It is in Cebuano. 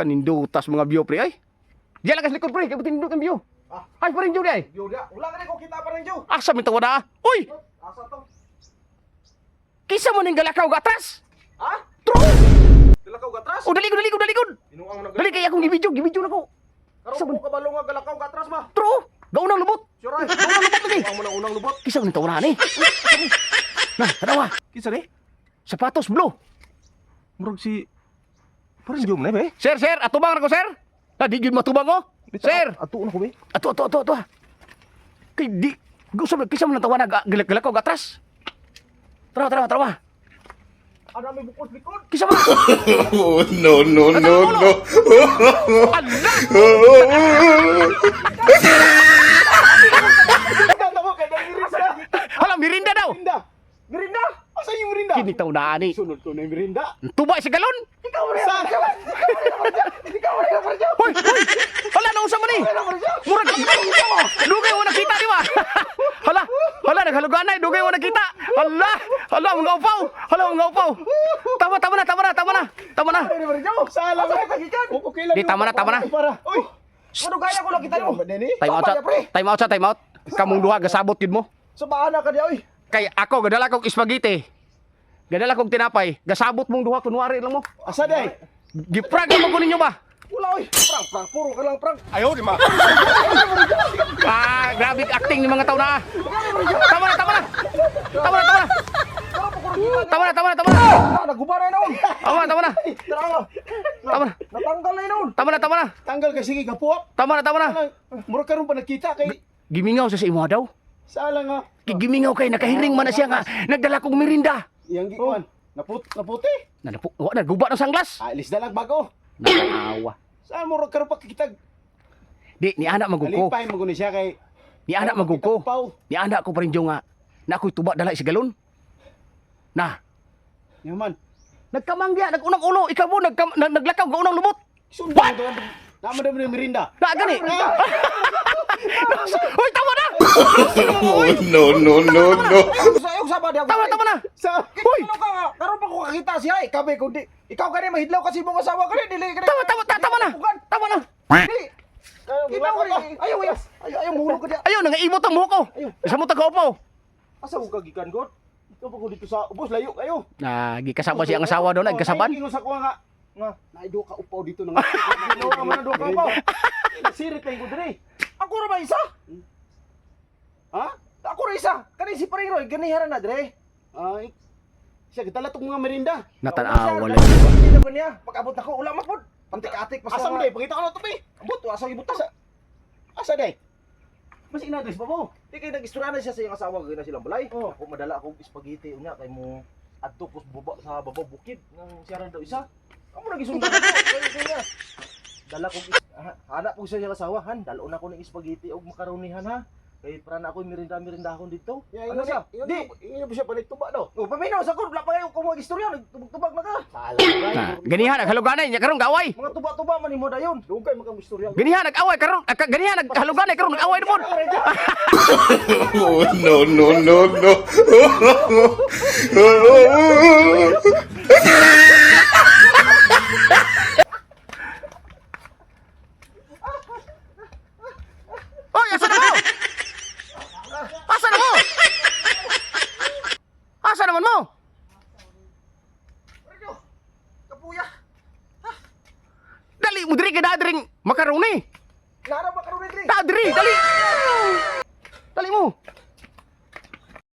Kanindutas mga view, pre ay. Diyan lang ka sa likod, pre, kay butin nindot ang view. Ah. Ay, paring Joe di ay. Yo dia, wala ka ko kita pa rin, Joe. Asa min tawa na? Uy, Asa to? kisa mo ning galakaw ga atras. Ha? True. Galakaw gatras? O dali ko, dali ko, dali ko. Inuang na Dali kay akong gibidyo, gibidyo na ko. Karon ko kabalo nga galakaw gatras ba? True. Gaunang lubot. Sure ay. Gaunang lubot lagi. Ang unang unang lubot. Kisa mo ning tawa na ni. Na, tanawa. Kinsa ni? Sapatos blue. Murag si Paring Joe man eh, be. Sir, sir, atubang na ko, sir. Na di gyud matubang oh. Sir, Ato na ko be. ato ato ato ato. Kay di gusto mo kisa mo nang tawa na galakaw ga atras. Tara, tara, tara. Ana may bukod likod. Kisa mo. Oh, no, no, no, no. Allah! Tama kay mirinda. Hala, mirinda daw. Mirinda. Mirinda. Asa yung mirinda? Kini taw na ani. Sunod ko na yung mirinda. Tuba sa galon. Ikaw rin. Sa. Ikaw rin, Joe. Hoy, hoy. Hala, nausa man ni. Murag dugay mo nakita di ba? Hala, hala naghaluganay, dugay mo nakita. Hala, hala mga upaw. Hala mga upaw. Tama, tama na, tama na, tama na. Tama na. Sala ba? Okay lang. Di, tama na, tama na. Para. Uy. Ano gaya ko lang kita mo? Time out sa, time out sa, time out. Kamong duha gasabot yun mo. Sa baana ka di oy. Kay ako gadala kog spaghetti. Gadala kog tinapay. Gasabot mong duha kunwari lang mo. Asa day? Giprag mo ko ninyo ba? Wala oy. Prang prang puro ka lang prang. Ayaw di ma. Ah, grabe acting ni mga tao na. Ah. Tama na, tama na. Tama na, tama na. Tama na, tama na, tama na. Ah, naguba na noon. Tama na, tama na. Tara nga. Tama na. Natanggal na noon. Tama na, tama na. Tanggal kay sige gapuap. Tama na, tama na. Mura karon pa nagkita kay Gimingaw siya sa imo daw. sala nga. Gimingaw kay nakahiring man na siya nga nagdala kog mirinda. Iyang gikuan. Naput naputi. Na napu, wa na guba ng sanglas. Ah, ilis na lang bago. Nakaawa. Saan mura karon pa kita Di ni anak maguko. Kalipay mo guni siya kay Ni anak maguko. Pau. Ni anak ko pa rin nga. Na ako'y tuba dala sa galon. Na, Yaman. nagkamangya, nagunang ulo, ikaw mo naglakaw gaunang lubot. Sundan to. Namo na mo mirinda. Na gani. Hoy, tama na. Oh, no, no, no, no. Ayaw sa ba Tama na, tama na. Sa Hoy! Ano ka nga? Karon pa ko kakita siya eh. Kabe kundi ikaw gani mahidlaw kasi mong asawa gani dili gani. Tama, tama, tama na. Tama na. Dili. Kita ko ni. Ayaw ayaw. Ayaw ayaw muhulog ka diya. Ayaw, nangaibot ang buhok ko. Sa mo taga-upaw. Asa ko kagikan god? Ikaw pa ko dito sa ubos layo kayo. Na, gikasama siya ang asawa doon, nagkasaban. Ingon sa ko nga nga naido ka upaw dito na nga. Ginawa man na do ka upaw. Nagsirit lang ko diri. Ako ra ba isa? Ha? Ako ra isa. Kani si Paring Roy ganihara na dire. Ay siya gidala tong mga merinda. Natanawa lang. Hindi na niya. Pag-abot ako, wala man pod. Pantik-atik pa sa. Asa man day? Pangita ka na to, be. Abot, asa gibutang. Asa day? Mas inadres pa mo. Di kay nag-istorya na siya sa iyang asawa gina silang balay. Oh. Ako madala akong spaghetti unya kay mo adto ko baba sa babaw bukid nang siya ra daw isa. Amo nagisundan ako. Kay niya. Dala kog hanap ko sa iyang asawa han, dalo na ko ng spaghetti og makaronihan ha. Kay para na ako merinda-merinda akon dito. Ano siya? Di, ingon pa siya palit tuba daw. Oh, paminaw sa ko, wala pa kayo kung mag-istorya, nagtubag-tubag na ka. Sala. Na, ganihan, naghaluganay, niya karon gaway. Mga tuba-tuba man nimo dayon. Dugay makang istorya. Ganihan, nag-away karon, ganihan, naghaluganay karon, nag-away na pod. Oh, no, no, no, no. Hoy, asa na mo? Asa na mo? Asa naman mo? Kapuya. Dali mo diri kay daadring makaroni. Nara makaroni diri. Daadri, dali.